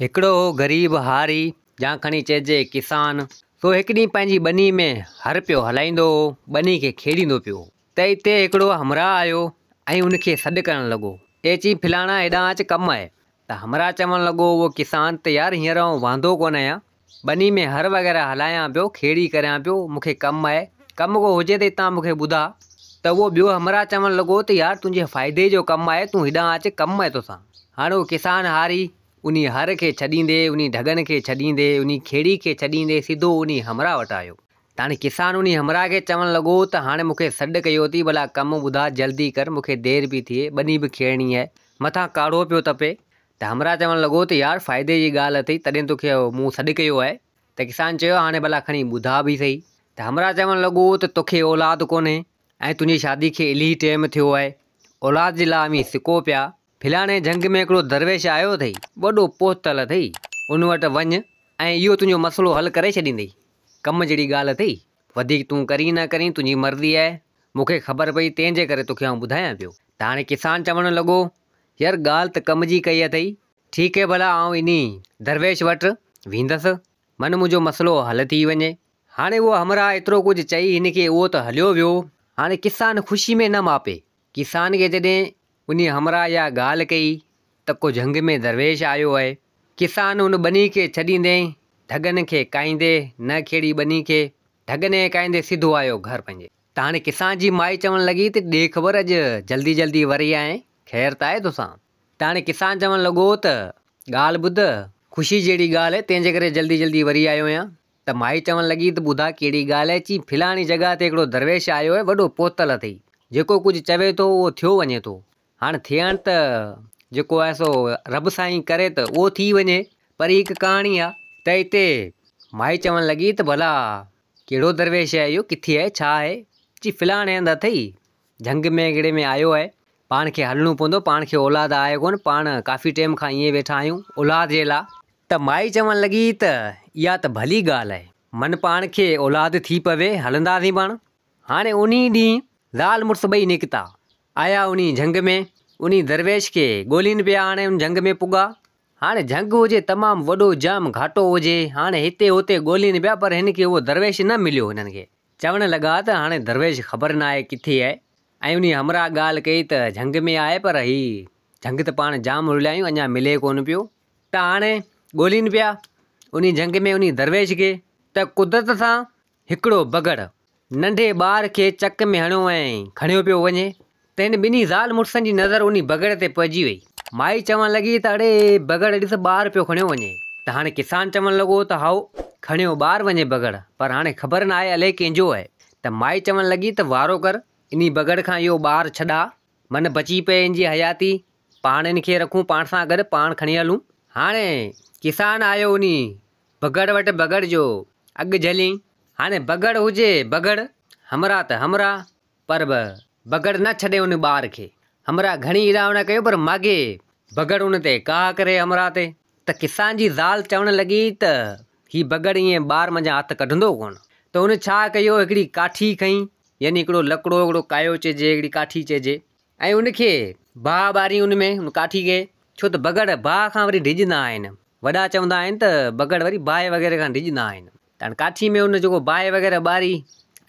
هڪڙو هو غريب هاري يا کڻي چئجي ڪسان، سو هڪ ڏينهن پنهنجي ٻني ۾ هر پيو هلائيندو هو، ٻني کي کيڙيندو پيو هو ته اتي هڪڙو همراهه آيو ۽ ان کي سڏ ڪرڻ لڳو، اي چي فلاڻا هيڏانهن اچ ڪم آهي. ته همراهه چوڻ لڳو اهو ڪسان ته يار هينئر آئون واندو ڪونه آهيان، ٻني ۾ هر وغيره هلايان پيو، کيڙي ڪريان پيو، مون کي ڪم آهي، ڪم ڪو هجي ته هتان مون کي ٻڌاء. ته اهو ٻيو همراهه چوڻ لڳو ته يار تنهنجي فائدي جو ڪم آهي، تون هيڏانهن اچ ڪم آهي توسان. هاڻ اهو ڪسان هاري انهي هر کي ڇڏيندي، انهي ڍڳن کي ڇڏيندي، انهي کيڙي کي ڇڏيندي سڌو انهي همراهه وٽ آيو. ته هاڻي ڪسان انهي همراهه کي چوڻ لڳو ته هاڻي مون کي سڏ ڪيو اٿئي ڀلا ڪم ٻڌاء جلدي ڪر مون کي دير پئي ٿئي ٻني به کيڙڻي آهي مٿان ڪاڙهو پيو تپي. ته همراهه چوڻ لڳو ته يار فائدي جي ڳالهه اٿئي تڏهن توکي مون سڏ ڪيو آهي. ته ڪسان چيو هاڻي ڀلا کڻي ٻڌاء به سهي. ته همراهه چوڻ لڳو ته توکي اولاد ڪونهي ۽ تنهنجي شادي کي الهي ٽيم ٿيو آهي اولاد جي لاء اوهين سڪو پيا. فلاڻي جهنگ ۾ هڪڙو درويش آيو اٿئي، وڏو پهتل اٿئي، ان وٽ وڃ ۽ اهو تنهنجو مسئلو حل ڪري ڇڏيندئي. ڪم جهڙي ڳالهه اٿئي، وڌيڪ تون ڪرين نه ڪرين تنهنجي مرضي آهي، مون کي خبر پئي تنهن جي ڪري توکي آئون ٻڌايان پيو. ته هاڻي ڪسان چوڻ لڳو، يار ڳالهه ته ڪم جي ڪئي اٿئي، ٺيڪ اهي ڀلا آئون انهي درويش وٽ ويندس، من منهنجو مسئلو حل ٿي وڃي. هاڻي اهو همراهه ايترو ڪجهه چئي هن کي اهو ته هليو ويو. هاڻي ڪسان خوشي ۾ نه ماپي. ڪسان کي جڏهن انهي همراهه اها ڳالهه ڪئي ته ڪو جهنگ ۾ درويش آيو آهي. ڪسان ان ٻني کي ڇڏيندي ڍڳن کي ڪاهيندي نه کيڙي ٻني کي ڍڳن کي ڪاهيندي سڌو آيو گهر پنهنجي. ته هاڻي ڪسان جي مائي چوڻ لڳي ته ڏي خبر اڄ جلدي جلدي وري آئين خير ته آهي توسان. ته هاڻي ڪسان چوڻ لڳو ته ڳالهه ٻڌ خوشي جهڙي ڳالهه آهي تنهن جي ڪري جلدي جلدي وري آيو آهيان. ته مائي چوڻ لڳي ته ٻڌاء ڪهڙي ڳالهه آهي؟ چي فلاڻي جڳهه تي هڪڙو درويش آيو آهي، وڏو پهتل اٿئي، جيڪو ڪجهه چوي ٿو اهو ٿيو وڃي ٿو. هاڻ ٿيڻ ته جيڪو آهي سو رب سائين ڪري ته اهو ٿي وڃي، پر هي هڪ ڪهاڻي آهي. ته اتي مائي چوڻ لڳي ته ڀلا ڪهڙو درويش آهي اهو، ڪٿي آهي، ڇا آهي؟ چي فلاڻي هنڌ اٿئي، جهنگ ۾ ڪهڙي ۾ آيو آهي، پاڻ کي هلڻو پوندو، پاڻ کي اولاد آهي ڪونه، پاڻ ڪافي ٽيم کان ائين ويٺا آهيون اولاد جي لاء. ته مائي چوڻ لڳي ته اها ته ڀلي ڳالهه آهي، من پاڻ کي اولاد ٿي پوي، هلنداسين پاڻ. هاڻي انهي ڏينهن زال مڙس ٻئي نڪتا، آيا انهي جهنگ ۾، انهي درويش کي ڳولين پيا، هاڻي ان جهنگ ۾ پڳا. هاڻي جهنگ هجي تمام وڏو، جام گهاٽو هجي، هاڻي هتي هتي ڳولين پيا پر هن کي اهو درويش نه مليو. هنن کي چوڻ لڳا ته هاڻي درويش خبر ناهي ڪٿي آهي ۽ انهي همراهه ڳالهه ڪئي ته جهنگ ۾ آهي پر هي جهنگ ته پاڻ جام رليا آهيون اڃا ملي ڪونه پيو. ته هاڻي ڳولين پيا انهي جهنگ ۾ انهي درويش کي ته قدرت سان هڪڙو بگهڙ ننڍي ٻار کي چڪ ۾ هڻيو ۽ کڻيو پيو وڃي ته هن ٻنهي زال مڙسن جي نظر انهي بگهڙ تي پئجي وئي. مائي چوڻ لڳي ته اڙي بگهڙ ڏس ٻار پيو کڻيو وڃي ته هاڻي ڪسان چوڻ لڳو ته هائو کڻيو ٻار وڃي بگهڙ پر هاڻي خبر ناهي الائي ڪنهن جو آهي ته مائي چوڻ لڳي ته وارو ڪر انهي بگهڙ کان اهو ٻار ڇڏاء من بچي پئي ان جي حياتي پاڻ ان کي رکون پاڻ سان گڏ پاڻ کڻي هلون. هاڻي ڪسان آيو انهي بگهڙ وٽ بگهڙ جو اڳ جهلين. هاڻي بگهڙ هجي بگهڙ، همراهه ته همراهه، پر به بگهڙ نه ڇڏي ان ٻار کي. همراهه گهڻي ايڏاوڻا ڪيو پر ماڳهي بگهڙ ان تي ڪاهه ڪري همراهه تي. ته ڪسان جي زال چوڻ لڳي ته هي بگهڙ ائين ٻار منجهان هٿ ڪڍندو ڪونه. ته هن ڇا ڪيو هڪڙي ڪاٺي کنئي يعني هڪڙو لڪڙو هڪڙو ڪايو چئجي هڪڙي ڪاٺي چئجي ۽ ان کي باهه ٻاري ان ۾ ان ڪاٺي کي، ڇو ته بگهڙ باهه کان وري ڊڄندا آهن. وڏا چوندا آهن ته بگهڙ وري باهه وغيره کان ڊڄندا آهن. ته هاڻي ڪاٺي ۾ ان جيڪو باهه وغيره ٻاري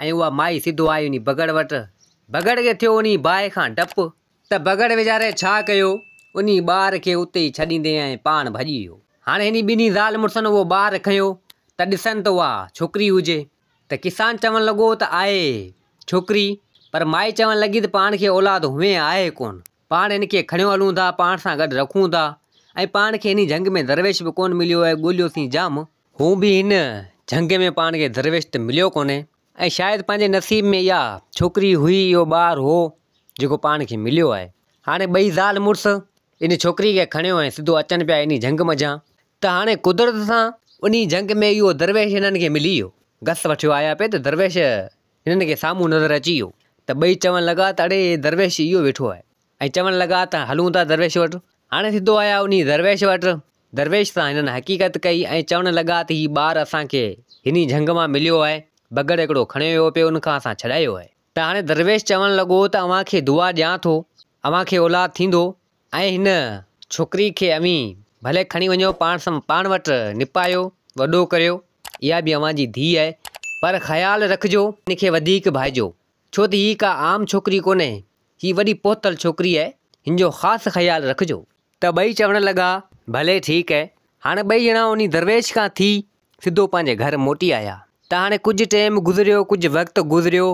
۽ اها مائي سڌو آئي انهي بگهڙ وٽ. بگهڙ کي ٿيو انهي باهه کان ڊپ ته بگهڙ ويچاري ڇا ڪيو، انهي ٻار کي اتي ئي ڇڏيندي ۽ پاڻ ڀڄي ويو. هاڻي هني ٻنهي زال مڙسن اهو ٻار کنيو ته ڏسن ته اها ڇوڪري هجي. ته ڪسان چوڻ لڳو ته آهي ڇوڪري، پر مائي چوڻ لڳي ته پاڻ کي اولاد هونئن آهي ڪونه، پاڻ هن کي کڻيو هلون ٿا، پاڻ سان گڏ رکون ٿا ۽ پاڻ کي هن جهنگ ۾ درويش به ڪونه مليو آهي، ڳوليوسين جام. هونء به هن جهنگ ۾ پاڻ کي درويش ته مليو ڪونهي ۽ شايد پنهنجي نصيب ۾ اها ڇوڪري هئي، اهو ٻار هو، جيڪو پاڻ کي مليو آهي. هاڻي ٻئي زال مڙس ان ڇوڪري کي کڻيو ۽ سڌو اچن پيا انهي جهنگ منجهان. ته هاڻي قدرت سان انهي جهنگ ۾ اهو درويش هنن کي ملي ويو. گس وٺيو آيا پئي ته درويش هنن کي سامهون نظر اچي ويو ته ٻئي چوڻ لڳا ته اڙي درويش اهو ويٺو آهي ۽ چوڻ لڳا ته هلون ٿا درويش وٽ. هاڻي سڌو آيا انهي درويش وٽ. درويش سان هنن حقيقت ڪئي ۽ چوڻ لڳا ته هي ٻار اسان کي هني جهنگ مان مليو آهي، بگهڙ هڪڙو کڻيو ويو پئي ان کان اسان ڇڏايو آهي. ته هاڻي درويش چوڻ لڳو ته اوهان کي دعا ڏيان ٿو، اوهان کي اولاد ٿيندو ۽ هن ڇوڪري کي اوهين ڀلي کڻي وڃو پاڻ سان پاڻ وٽ نپايو، وڏو ڪريو، اها به اوهان جي ڌيء آهي، پر خيال رکجو ان کي وڌيڪ ڀائجو، ڇو ته هي ڪا عام ڇوڪري ڪونهي، هي وڏي پهتل ڇوڪري آهي، هن جو خاص خيال رکجو. ته ٻئي چوڻ لڳا، ڀلي ٺيڪ آهي. هاڻي ٻئي ڄڻا انهي درويش کان ٿي سڌو پنهنجي گهر موٽي آيا. ته هاڻي ڪجهه ٽيم گذريو، ڪجهه وقت گذريو،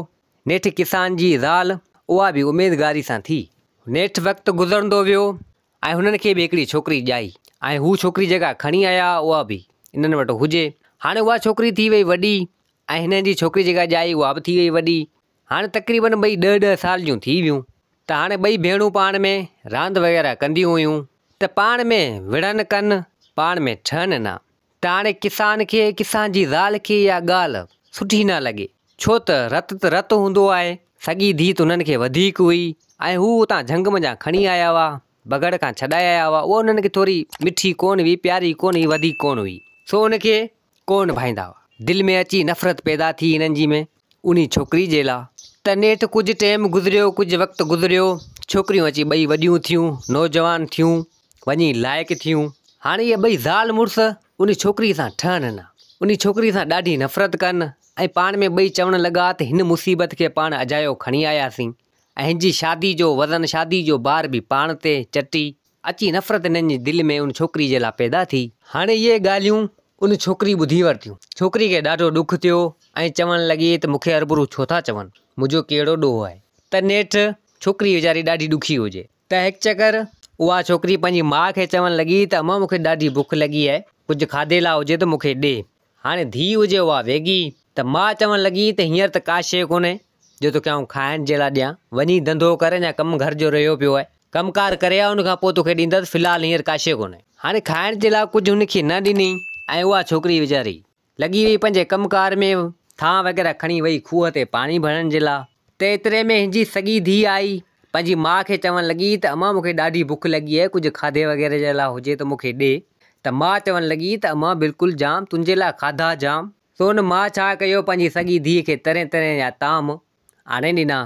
نيٺ ڪسان جي زال اها به اميدگاري سان ٿي. نيٺ وقت گذرندو ويو ۽ هنن کي به هڪڙي ڇوڪري ڄائي ۽ هو ڇوڪري جيڪا کڻي آيا اها به انهن وٽ هجي. هاڻي اها ڇوڪري ٿي وئي وڏي ۽ هنن جي ڇوڪري جيڪا ڄائي اها به ٿي وئي وڏي. هاڻي تقريبن ٻئي ڏهه ڏهه سال جون ٿي ويون ته هاڻي ٻئي ڀيڻون پاڻ ۾ راند وغيره ڪنديون هيون ته پاڻ ۾ وڙهن ڪن پاڻ ۾ ٺهن نه. ته هاڻي ڪسان کي ڪسان جي زال کي اها ڳالهه سٺي نه لڳي، ڇو ته رت ته رت هوندو آهي، سڳي ڌيء ته هنن کي وڌيڪ هئي ۽ هو اتان جهنگ منجهان کڻي آيا هئا، بگهڙ کان ڇڏائي آيا هئا، اها انهن کي ٿوري مٺي ڪونه هئي، پياري ڪونه هئي، وڌيڪ ڪونه هئي، سو ان کي ڪونه ڀائيندا هئا. دل ۾ اچي نفرت پيدا ٿي هنن جي ۾ انهي ڇوڪري جي لا. ته نيٺ ڪجهه ٽيم گذريو، ڪجهه وقت گذريو، ڇوڪريون اچي ٻئي وڏيون ٿيون، نوجوان ٿيون، وڃي لائق ٿيون. هاڻي اهي ٻئي زال مڙس انهي ڇوڪري سان ٺهن نه. انهي ڇوڪري سان ڏاڍي نفرت ڪن ۽ پاڻ ۾ ٻئي چوڻ لڳا ته هن مصيبت کي پاڻ اجايو کڻي آياسين ۽ هن جي شادي جو وزن، شادي جو بار به پاڻ تي چٽي اچي نفرت هنن جي دل ۾ ان ڇوڪري جي لاء پيدا ٿي. هاڻي اهي ڳالهيون ان ڇوڪري ٻڌي ورتيون. ڇوڪري کي ڏاڍو ڏک ٿيو ۽ چوڻ لڳي ته مون کي هربرو ڇو ٿا چون، منهنجو ڪهڙو ڏوهه آهي. ته نيٺ ڇوڪري ويچاري ڏاڍي ڏکي هجي. ته هڪ چڪر اها ڇوڪري پنهنجي ماء کي چوڻ لڳي ته امان مون کي ڏاڍي بک لڳي آهي، ڪجهه کاڌي لاء هجي ته مون کي ڏي. هاڻي ڌيء هجي اها ويڳي ته ماء چوڻ لڳي ته هينئر ته ڪا شيء ڪونهي جو توکي آئون کائڻ جي لاء ڏيان، وڃي ڌنڌو ڪر اڃا ڪم گهر جو رهيو پيو آهي، ڪم ڪار ڪري آ ان کان پوء توکي ڏيندس، في الحال هينئر ڪا شيء ڪونهي. هاڻي کائڻ جي لاء ڪجهه هن کي نه ڏني ۽ اها ڇوڪري ويچاري لڳي وئي پنهنجي ڪم ڪار ۾، ٿانء وغيره کڻي وئي کوهه تي پاڻي ڀرڻ جي لاء ته ايتري ۾ هن جي سڳي ڌيء آئي، پنهنجي ماء کي چوڻ لڳي ته امان مون کي ڏاڍي بک لڳي آهي ڪجهه کاڌي وغيره جي لاء هجي ته مون کي ڏي ته ماء چوڻ لڳي ته امان بلڪل جام تنهنجي لاء کاڌا جام سو ان ماء ڇا ڪيو پنهنجي سڳي ڌيء کي طرحين طرحين جا طعام آڻي ڏنا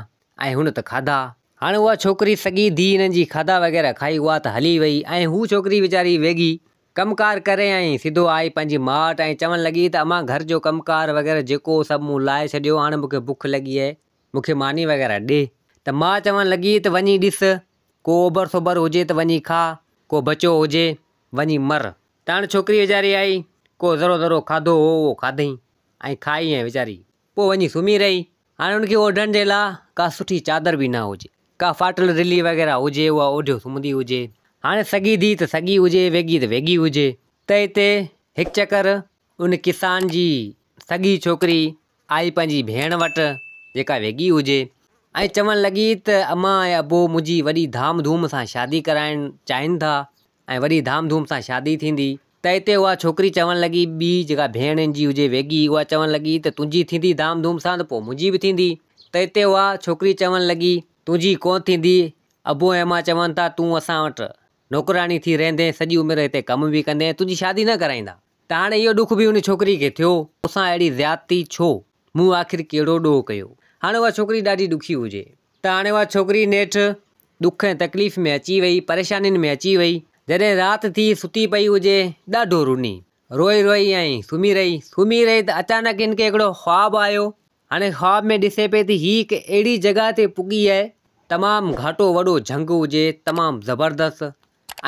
۽ هن ته کاڌا. هاڻي اها ڇوڪري سڳي ڌيء هنن جي کاڌا وغيره کائي اها ته هلي وئي ۽ هو ڇوڪري ويچاري ويڳي ڪم ڪار ڪري ۽ سڌو آئي پنهنجي ماء وٽ ۽ چوڻ لڳي ته امان گهر جو ڪم ڪار وغيره جيڪو هو سڀ مون لاهي ڇڏيو هاڻي مون کي بک لڳي آهي مون کي ماني وغيره ڏي ته ماء چوڻ لڳي ته وڃي ڏس ڪو اوبر سوبر هجي ته وڃي کاء ڪو بچو هجي وڃي مر ته هاڻي ڇوڪري ويچاري آئي ڪو ذرو ذرو کاڌو هو اهو کاڌئين ۽ کائي ۽ ويچاري پوء وڃي سمهي رهي. هاڻي ان کي اوڍڻ جي لاء ڪا سٺي چادر به نه هجي. ڪا ڦاٽل رلي وغيره هجي اها اوڍيو سمهندي هجي. هاڻي سڳي ڌيء ته سڳي هجي، ويڳي ته ويڳي هجي. ته هتي هڪ چڪر ان ڪسان جي سڳي ڇوڪري آئي پنهنجي ڀيڻ وٽ جيڪا ويڳي هجي ۽ چوڻ لڳي ته امان ۽ ابو منهنجي وڏي ڌام ڌوم سان شادي ڪرائڻ چاهين ٿا ۽ وڏي ڌام ڌوم سان شادي ٿيندي ته اتي اها ڇوڪري چوڻ لڳي ٻي جيڪا ڀيڻ هن جي هجي ويڳي اها چوڻ لڳي ته تنهنجي ٿيندي ڌام ڌوم سان ته پوء منهنجي به ٿيندي ته اتي اها ڇوڪري چوڻ لڳي تنهنجي ڪونه ٿيندي ابو ۽ امان چون ٿا تون اسان وٽ نوڪراڻي ٿي رهندين سڄي عمر هتي ڪم به ڪندين تنهنجي شادي نه ڪرائيندا ته هاڻي اهو ڏک به ان ڇوڪري کي ٿيو مون سان اهڙي زيادتي ڇو مون آخر ڪهڙو ڏوهه ڪيو؟ هاڻي اها ڇوڪري ڏاڍي ڏکي هجي ته هاڻي اها ڇوڪري نيٺ ڏک ۽ تڪليف ۾ اچي وئي، پريشانين ۾ اچي وئي. جڏهن رات ٿي ستي پئي هجي، ڏاڍو رني، روئي روئي ۽ سمهي رهي. سمهي رهي ته اچانڪ هن کي هڪڙو خواب آيو. هاڻي خواب ۾ ڏسي پئي ته هي هڪ اهڙي جڳهه تي پڳي آهي، تمام گهاٽو وڏو جهنگ هجي، تمام زبردست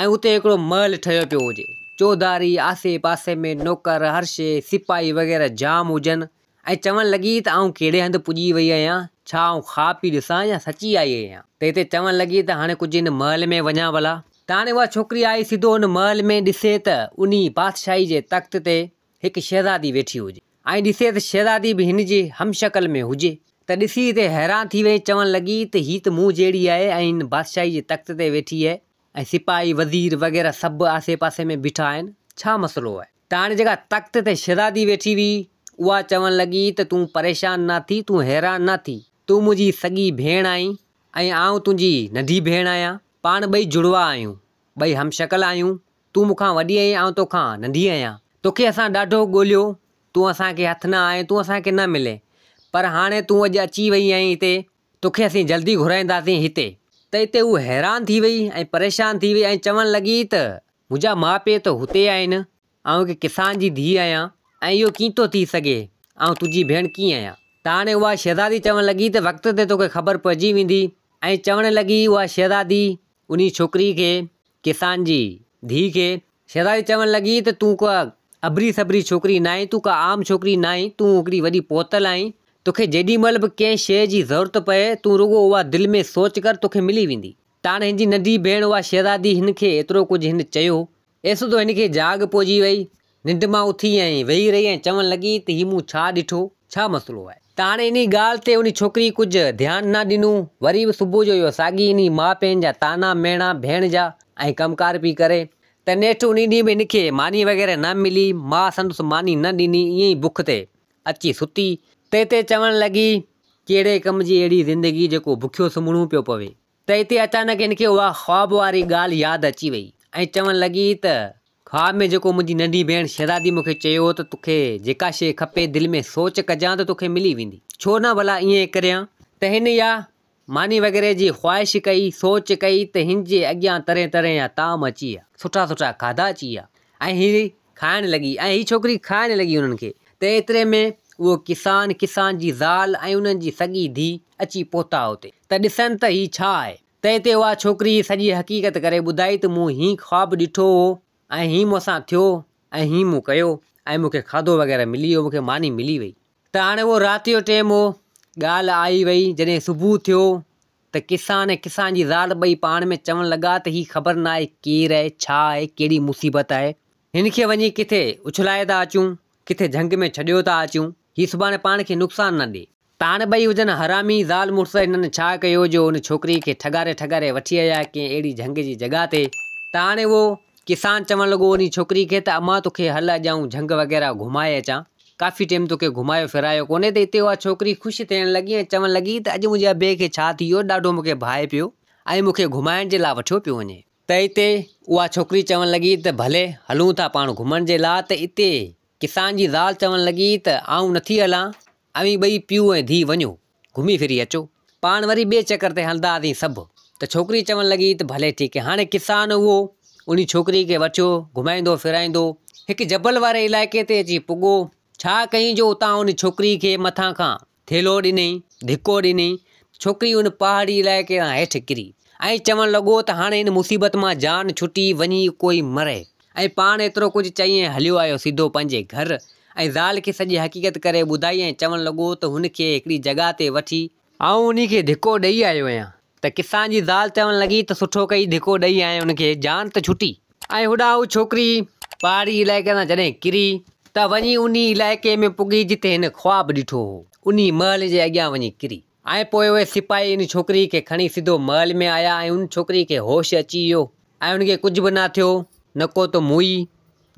۽ اتي هڪڙو محل ٺهيو پيو هجي. چوڌاري آسي پاسي ۾ نوڪر، هر شيء، سپاهي وغيره جام هجن ۽ چوڻ لڳي ته آئون ڪهڙي هنڌ پڄي وئي آهيان، ڇا آئون خواب پئي ڏسان يا سچي آئي آهيان؟ ته هتي چوڻ لڳي ته هاڻي ڪجهه هن محل ۾ وڃان ڀلا. ته هاڻي اها ڇوڪري آئي سڌو ان محل ۾ ڏسي ته انهي بادشاهي جي تخت تي هڪ شهزادي ويٺي هجي ۽ ڏسي ته شهزادي به هن جي هم شڪل ۾ هجي ته ڏسي هتي حيران ٿي وئي چوڻ لڳي ته هي ته مون جهڙي آهي ۽ هن بادشاهي جي تخت تي ويٺي آهي ۽ سپاهي، وزير وغيره سڀ آسي پاسي ۾ بيٺا آهن، ڇا مسئلو آهي؟ ته هاڻي جيڪا تخت تي شهزادي ويٺي هئي، اها چوڻ لڳي ته تون پريشان نه ٿي، تون حيران نه ٿي، تون منهنجي سڳي ڀيڻ آهين ۽ آئون تنهنجي ننڍي ڀيڻ آهيان، پاڻ ٻئي جڙوا آهيون، ٻئي همشڪل آهيون، تون مون کان وڏي آهين، آئون توکان ننڍي آهيان، توکي اسان ڏاڍو ڳوليو، تون اسان کي هٿ نه آئين، تون اسان کي نه ملين، پر هاڻي تون اڄ اچي وئي آهين هتي، توکي اسين جلدي گهرائينداسين هتي. ته اتي هوء حيران ٿي وئي ۽ پريشان ٿي وئي ۽ چوڻ لڳي ته. منهنجا ماء پيء ته هتي آهن، آئون هڪ ڪسان جي ڌيء آهيان ۽ اهو ڪيئن ٿو ٿي سگهي، آئون تنهنجي ڀيڻ ڪيئن آهيان؟ ته هاڻي اها شهزادي چوڻ لڳي ته وقت تي توکي خبر پئجي ويندي ۽ چوڻ لڳي اها شهزادي انهي ڇوڪري کي، ڪسان جي ڌيء کي، شهزادي چوڻ لڳي ته تون ڪا اڀري سڀري ڇوڪري ناهين، تون ڪا عام ڇوڪري ناهين، تون هڪڙي وڏي پهتل آهين، توکي جيڏي مهل به ڪنهن شيء جي ضرورت پئي، تون رڳو اها دل ۾ سوچ ڪر، توکي ملي ويندي. ته هاڻي هن جي ننڍي ڀيڻ اها شهزادي هن کي ايترو ڪجهه هن چيو، ايسوڌو هن کي جاڳ پئجي وئي، ننڊ مان اٿي ۽ ويهي رهي ۽ چوڻ لڳي ته هي مون ڇا ڏٺو، ڇا مسئلو آهي؟ ته هاڻي انهي ڳالهه تي انهي ڇوڪري ڪجهه ڌيان نه ڏنو، وري به صبح جو اهو ساڳي انهي ماء پيئن جا طعنا ميڻا ڀيڻ جا ۽ ڪم ڪار پئي ڪري ته نيٺ انهي ڏينهن به هن کي ماني وغيره نه ملي، ماء سندس ماني نه ڏني، ائين ئي بک تي اچي ستي. تنهن تي چوڻ لڳي، ڪهڙي ڪم جي اهڙي زندگي جيڪو بکيو سمهڻو پيو پوي. ته اتي اچانڪ هن کي اها خواب واري ڳالهه ياد اچي وئي ۽ چوڻ لڳي ته خواب ۾ جيڪو منهنجي ننڍي ڀيڻ شهزادي مون کي چيو هو ته توکي جيڪا شيء کپي دل ۾ سوچ ڪجان ته توکي ملي ويندي. ڇو نه ڀلا ائين ڪريان. ته هن اها ماني وغيره جي خواهش ڪئي، سوچ ڪئي ته هن جي اڳيان طرح طرح جا طعام اچي ويا، سٺا سٺا کاڌا اچي ويا ۽ هي کائڻ لڳي ۽ هي ڇوڪري کائڻ لڳي انهن کي ته ايتري ۾ اهو ڪسان، ڪسان جي زال ۽ انهن جي سڳي ڌيء اچي پهتا اتي ته ڏسن ته هي ڇا آهي؟ ته اتي اها ڇوڪري سڄي حقيقت ڪري ٻڌائي ته مون هي خواب ڏٺو هو ۽ هي مون سان ٿيو ۽ هي مون ڪيو ۽ مون کي کاڌو وغيره ملي ويو، مون کي ماني ملي وئي. ته هاڻي اهو رات جو ٽيم هو، ڳالهه آئي وئي، جڏهن صبح ٿيو ته ڪسان ۽ ڪسان جي زال ٻئي پاڻ ۾ چوڻ لڳا ته هي خبر ناهي ڪير آهي، ڇا آهي، ڪهڙي مصيبت آهي، هن کي وڃي ڪٿي اڇلائي ٿا اچون، ڪٿي جهنگ ۾ ڇڏيو ٿا اچون، هي سڀاڻي پاڻ کي نقصان نه ڏي. ته هاڻي ٻئي هجن حرامي زال مڙس، هنن ڇا ڪيو جو ان ڇوڪري کي ٺڳاري ٺڳاري وٺي آيا ڪنهن اهڙي جهنگ جي جڳهه تي. ته هاڻي اهو ڪسان چوڻ لڳو انهي ڇوڪري کي ته امان توکي هل اڄ آئون جهنگ وغيره گهمائي اچان. ڪافي ٽيم توکي گهمايو ڦيرايو ڪونهي ته اتي اها ڇوڪري خوش ٿيڻ لڳي ۽ چوڻ لڳي ته اڄ منهنجي ابي کي ڇا ٿي ويو ڏاڍو مون کي ڀانئي پيو ۽ مون کي گهمائڻ جي لاء وٺيو پيو وڃي. ته اتي اها ڇوڪري چوڻ لڳي ته ڀلي هلون ٿا پاڻ گهمڻ جي لاء ته اتي ڪسان جي زال چوڻ لڳي ته آئون نٿي هلان اوهين ٻئي پيء ۽ ڌيء وڃو گهمي ڦري اچو پاڻ وري ٻئي چڪر تي هلنداسين سڀ ته ڇوڪري چوڻ لڳي ته ڀلي ٺيڪ هاڻي ڪسان اهو انهي ڇوڪري کي وٺيو گهمائيندو ڦيرائيندو هڪ جبل واري علائقي تي اچي پڳو ڇا ڪيائين جو اتان ان ڇوڪري کي مٿان کان ٿيلهو ڏنئي ڌڪو ڏنئي ڇوڪري ان پهاڙي علائقي کان هيٺ ڪري ۽ چوڻ لڳو ته هاڻي هن مصيبت مان جان ڇٽي وڃي ڪوئي مري ۽ پاڻ ايترو ڪجهه چئي ۽ هليو آيو سڌو پنهنجي گهر ۽ زال کي سڄي حقيقت ڪري ٻڌائي ۽ چوڻ لڳو ته هن کي هڪڙي جڳهه تي وٺي آئون انهي کي ڌڪو ڏئي آيو آهيان ته ڪسان جي زال چوڻ لڳي ته سٺو ڪئي ڌڪو ڏئي آئين ان کي جان ته ڇٽي. ۽ هوڏانهن هو ڇوڪري پهاڙي علائقي تان جڏهن ڪري ته وڃي انهي علائقي ۾ پڳي جتي هن خواب ڏٺو هو انهي محل جي اڳيان وڃي ڪري ۽ پوء اهي سپاهي ان ڇوڪري کي کڻي سڌو محل ۾ آيا ۽ ان ڇوڪري کي هوش اچي ويو ۽ ان کي ڪجهه به نه ٿيو نه ڪو ته موئي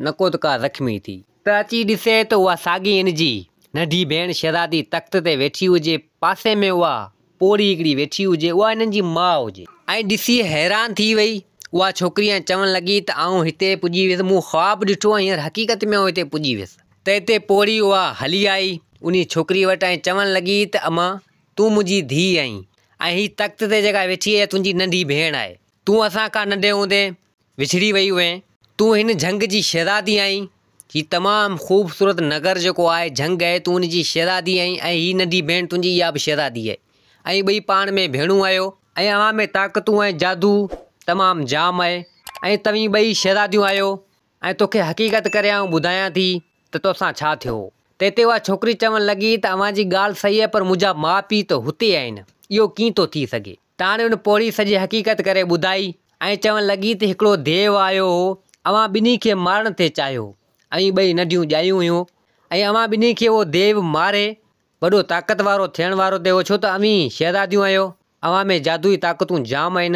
نه ڪو ته ڪا زخمي ٿي. ته اچي ڏسي ته اها ساڳي هن جي ننڍي ڀيڻ شهزادي تخت تي ويٺي هجي، پاسي ۾ اها پوڙهي هڪڙي ويٺي هجي، اها هنن جي ماء هجي. ۽ ڏسي حيران ٿي وئي اها ڇوڪري ۽ چوڻ لڳي ته آئون هتي پڄي ويس، مون خواب ڏٺو ۽ هينئر حقيقت ۾ آئون هتي پڄي ويس. ته اتي پوڙهي اها هلي آئي انهي ڇوڪري وٽ ۽ چوڻ لڳي ته امان تون منهنجي ڌيء آهين ۽ هي تخت تي جيڪا ويٺي آهي اها تنهنجي ننڍي ڀيڻ آهي، تون اسان کان ننڍي هوندي وڇڙي وئي هئين. تون هن جهنگ جي شهزادي آهين. هي تمام خوبصورت نگر جيڪو آهي، جهنگ آهي، تون ان جي شهزادي آهين ۽ هي ننڍي ڀيڻ تنهنجي اها به شهزادي آهي ۽ ٻئي پاڻ ۾ ڀيڻون آهيو ۽ اوهان ۾ طاقتون ۽ جادو تمام جام آهي ۽ توهين ٻئي شهزاديون آهيو ۽ توکي حقيقت ڪري آئون ٻڌايان ٿي ته توسان ڇا ٿيو هو. ته اتي اها ڇوڪري چوڻ لڳي ته اوهان جي ڳالهه صحيح آهي پر منهنجا ماء پيء ته هتي آهن، اهو ڪيئن ٿو ٿي سگهي؟ ته هاڻي ان پوڙهي سڄي حقيقت ڪري ٻڌائي ۽ چوڻ لڳي ته هڪڙو ديو آيو هو، اوهان ٻنهي کي مارڻ ٿي چاهيو. اوهين ٻئي ننڍيون ڄايون هيون ۽ اوهان ٻنهي کي اهو ديو ماري وڏو طاقت وارو ٿيڻ وارو ٿي هو، ڇو ته اوهين شهزاديون آهيو، اوهان ۾ جادوئي طاقتون جام آهن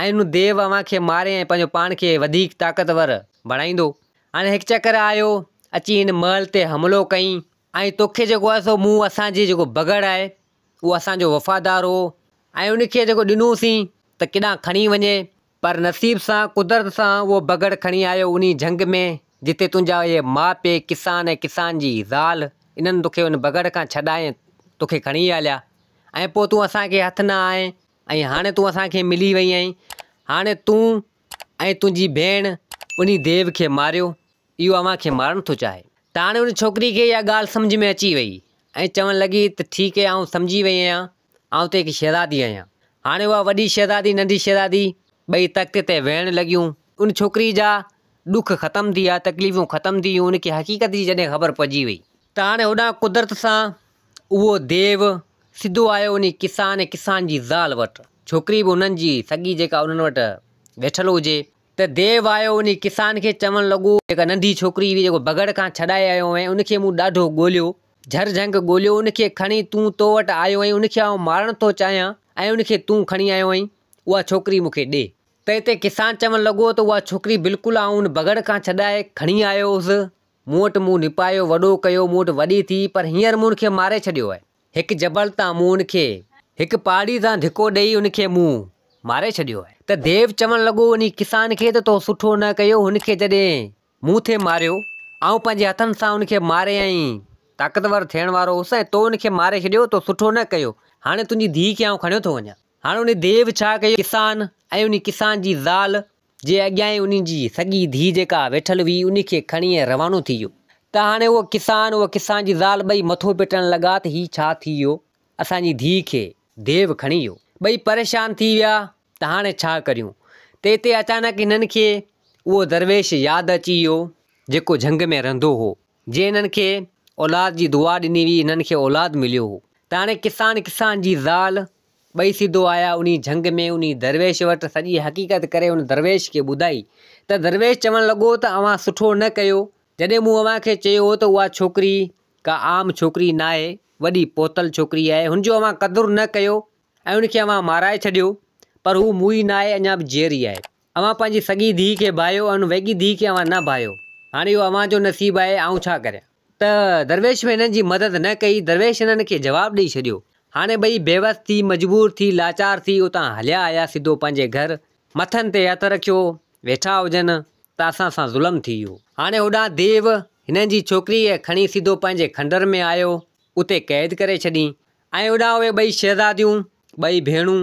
۽ ان ديو اوهان کي ماري ۽ پنهنجو پاڻ کي وڌيڪ طاقتور بڻائيندو. هاڻي هڪ چڪر آيو، اچي هن محل تي حملو ڪيائين ۽ توکي جيڪو آهي سو مون اسان جي جيڪو بگهڙ آهي، اهو اسان جو وفادار هو ۽ ان کي جيڪو ڏنوسين ته ڪيڏانهن کڻي وڃي، پر نصيب سان قدرت سان اهو بگهڙ کڻي آيو انهي جهنگ ۾ جتي تنهنجا اهي ماء پيء ڪسان ۽ ڪسان جي زال انهن توکي ان بگهڙ کان ڇڏائي توکي کڻي آليا ۽ پوء تون اسان کي هٿ نه آئين ۽ هاڻي تون اسان کي ملي وئي آهين هاڻي تون ۽ تنهنجي ڀيڻ انهي ديو کي ماريو، اهو اوهان کي مارڻ ٿو چاهي. ته هاڻي ان ڇوڪري کي اها ڳالهه سمجهه ۾ اچي وئي ۽ چوڻ لڳي ته ٺيڪ آهي آئون سمجهي وئي آهيان، آئون ته هڪ شهزادي آهيان. هاڻي اها وڏي شهزادي ننڍي شهزادي ٻئي تخت تي ويهڻ لڳيون. ان ڇوڪري جا ڏک ختم ٿي ويا، تڪليفون ختم ٿي ويون، ان کي حقيقت جي جڏهن خبر پئجي وئي. ته هاڻي هوڏانهن قدرت سان اهو ديو سڌو آيو انهي ڪسان ۽ ڪسان جي زال وٽ. ڇوڪري به انهن جي سڳي جيڪا انهن وٽ ويٺل هجي. ته ديو آيو انهي ڪسان کي چوڻ لڳو، جيڪا ننڍي ڇوڪري هئي جيڪو بگهڙ کان ڇڏائي آيو هئين ان کي مون ڏاڍو ڳوليو، جهر جهنگ ڳوليو، ان کي کڻي تون تو وٽ آيو آهين، ان کي آئون مارڻ ٿو چاهيان ۽ ان کي تون کڻي آيو آهين، اها ڇوڪري مون کي ڏي. ته اتي ڪسان چوڻ لڳو ته اها ڇوڪري بلڪل آئون ان بگهڙ کان ڇڏائي کڻي آيو هوس، مون وٽ مون نپايو، وڏو ڪيو، مون وٽ وڏي ٿي، پر هينئر مون ان کي ماري ڇڏيو آهي. هڪ جبل تان مون ان کي هڪ پهاڙي تان ڌڪو ڏيئي ان کي مون ماري ڇڏيو آهي. ته ديو چوڻ لڳو انهي ڪسان کي ته تو سٺو نه ڪيو، هن کي جڏهن مون ٿي ماريو، آئون پنهنجي هٿن سان ان کي ماري ۽ طاقتور ٿيڻ وارو هوس ۽ تو ان کي ماري ڇڏيو، تو سٺو نه ڪيو، هاڻي تنهنجي ڌيء کي آئون کڻيو ٿو وڃان. هاڻي انهي ديو ڇا ڪيو، ڪسان ۽ انهي ڪسان جي زال جي اڳيان ئي انهي جي سڳي ڌيء جيڪا ويٺل هئي، انهي کي کڻي ۽ روانو ٿي ويو. ته هاڻي اهو ڪسان، اهو ڪسان جي زال ٻئي مٿو پٽڻ لڳا ته هي ڇا ٿي ويو، اسان جي ڌيء کي ديو کڻي ويو. ٻئي پريشان ٿي ويا ته هاڻي ڇا ڪريون. ته اتي اچانڪ هنن کي اهو درويش ياد اچي ويو، جيڪو جهنگ ۾ رهندو هو، جنهن هنن کي اولاد جي دعا ڏني هئي، هنن کي اولاد مليو هو. ته هاڻي ڪسان، ڪسان جي زال ٻئي سڌو آيا انهي جهنگ ۾ انهي درويش وٽ سڄي حقيقت ڪري ان درويش کي ٻڌائي ته درويش چوڻ لڳو ته اوهان سٺو نه ڪيو جڏهن مون اوهان کي چيو هو ته اها ڇوڪري ڪا عام ڇوڪري ناهي وڏي پهتل ڇوڪري آهي هن جو اوهان قدر نه ڪيو ۽ ان کي اوهان مارائي ڇڏيو پر هو موئي ناهي اڃا به جيئري آهي اوهان پنهنجي سڳي ڌيء کي ڀايو ۽ ان ويڳي ڌيء کي اوهان نه ڀايو. هاڻي اهو اوهان جو نصيب آهي، آئون ڇا ڪريان؟ ته درويش به هنن جي مدد نه ڪئي. درويش هنن کي جواب ڏيئي ڇڏيو. هاڻي ٻئي بيوس ٿي، مجبور ٿي، لاچار ٿي اتان هليا آيا سڌو پنهنجي گهر. مٿن تي هٿ رکيو ويٺا هجن ته اسان سان ظلم ٿي ويو. هاڻي هوڏانهن ديو هنن جي ڇوڪريء کڻي سڌو پنهنجي کنڊر ۾ آيو. اتي قيد ڪري ڇڏين. ۽ هوڏانهن اهي ٻئي شهزاديون، ٻئي ڀيڻون،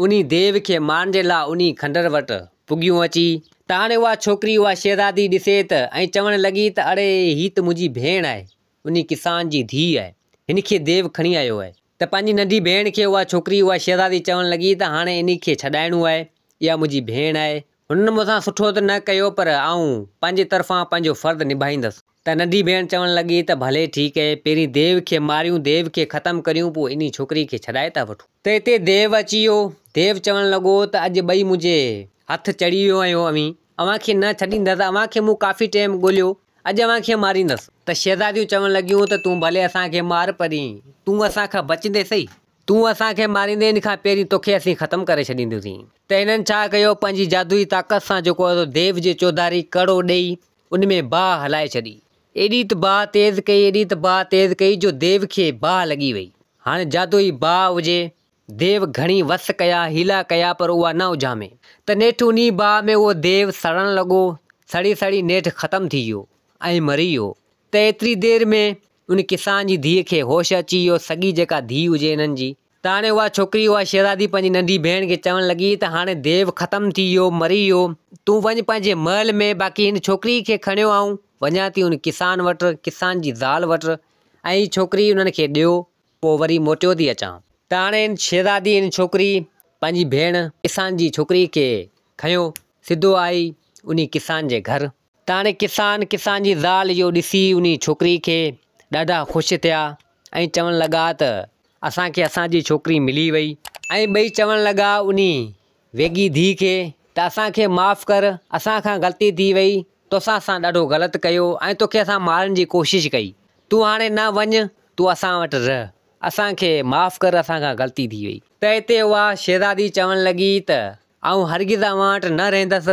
انهي ديو کي مارڻ جي لاء انهي کنڊر وٽ پڳيون اچي، ته هاڻي اها ڇوڪري اها شهزادي ڏسي ته ۽ چوڻ لڳي ته اڙي هي ته منهنجي ڀيڻ آهي، انهي ڪسان جي ڌيء آهي، هن کي ديو کڻي آيو آهي. ته پنهنجي ننڍي ڀيڻ کي اها ڇوڪري اها شهزادي چوڻ لڳي ته هاڻي انهي کي ڇڏائڻو آهي، اها منهنجي ڀيڻ آهي، هنن مون سان سٺو ته نه ڪيو پر آئون پنهنجي طرفان پنهنجو فرض نڀائيندس. ته ننڍي ڀيڻ چوڻ لڳي ته ڀلي ٺيڪ اهي، پهرين ديو کي ماريون، ديو کي ختم ڪريون پوء انهي ڇوڪري کي ڇڏائي ٿا وٺون. ته اتي ديو اچي ويو. ديو چوڻ لڳو ته اڄ ٻئي منهنجي هٿ چڙهي ويو آهيو اوهين، اوهان کي نه ڇڏيندس، اوهان کي مون ڪافي ٽيم ڳوليو، اڄ اوهان کي ماريندس. ته شهزاديون چوڻ لڳيون ته تون ڀلي اسان کي مار پرين، تون اسان کان بچندين سهي. تون اسان کي ماريندين ان کان پهرين توکي اسين ختم ڪري ڇڏينديونسين. ته هنن ڇا ڪيو، پنهنجي جادوئي طاقت سان جيڪو آهي سو ديو جي چوڌاري ڪڙو ڏيئي ان ۾ باهه هلائي ڇڏي. ايڏي ته باهه تيز ڪئي، ايڏي ته باهه تيز ڪئي جو ديو کي باهه لڳي وئي. هاڻي جادوئي باهه هجي، ديو گهڻي وس ڪيا، حيلا ڪيا پر اها نه اجهامي. ته نيٺ انهي باهه ۾ اهو ديو سڙڻ لڳو، سڙي سڙي نيٺ ختم ٿي ويو ۽ مري ويو. ته ايتري دير ۾ ان ڪسان جي ڌيء کي هوش اچي ويو، سڳي جيڪا ڌيء هجي انهن جي. ته هاڻي اها ڇوڪري، اها شهزادي پنهنجي ننڍي ڀيڻ کي چوڻ لڳي ته هاڻي ديو ختم ٿي ويو، مري ويو، تون وڃ پنهنجي محل ۾، باقي هن ڇوڪري کي کڻيو آئون وڃان ٿي ان ڪسان وٽ، ڪسان جي زال وٽ، ۽ هي ڇوڪري انهن کي ڏيو، پوء وري موٽيو ٿي اچان. ته هاڻي هن شهزادي، هن ڇوڪري پنهنجي ڀيڻ ڪسان جي ڇوڪري کي کنيو، سڌو آئي انهي ڪسان جي گهر. ته هاڻي ڪسان، ڪسان جي زال اهو ڏسي انهي ڇوڪري کي ڏاڍا خوش ٿيا ۽ چوڻ لڳا ته اسان کي اسان جي ڇوڪري ملي وئي ۽ ٻئي چوڻ لڳا انهي ويڳي ڌيء کي ته اسان کي معاف ڪر اسان کان غلطي ٿي وئي توسان اسان ڏاڍو غلط ڪيو ۽ توکي اسان مارڻ جي ڪوشش ڪئي تون هاڻي نه وڃ تون اسان وٽ رهه اسان کي معاف ڪر اسان کان غلطي ٿي وئي. ته اتي اها شهزادي چوڻ لڳي ته آئون هرگز اوهان وٽ نه رهندس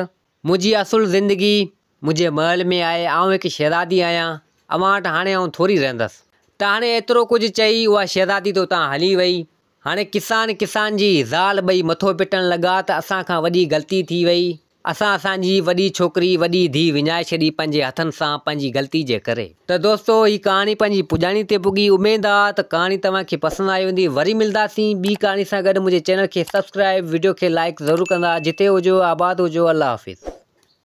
منهنجي اصل زندگي منهنجي محل ۾ آهي، آئون هڪ شهزادي آهيان، اوهان وٽ هاڻي آئون ٿوري رهندس. ته هاڻي ايترو ڪجهه چئي اها شهزادي ته اتان هلي وئي. هاڻي ڪسان ڪسان جي زال ٻئي مٿو پٽڻ لڳا ته اسان کان وڏي غلطي ٿي وئي، اسان اسان جي وڏي ڇوڪري، وڏي ڌيء وڃائي ڇڏي پنهنجي هٿن سان پنهنجي غلطي جي ڪري. ته دوستو هي ڪهاڻي پنهنجي پڄاڻي تي پڳي اميد آ ته ڪهاڻي توهان کي پسند آئي هوندي وري ملداسين ٻي ڪهاڻي سان گڏ منهنجي چينل کي سبسڪرائب وڊيو کي لائيڪ ضرور ڪندا جتي هجو آباد هجو الله حافظ.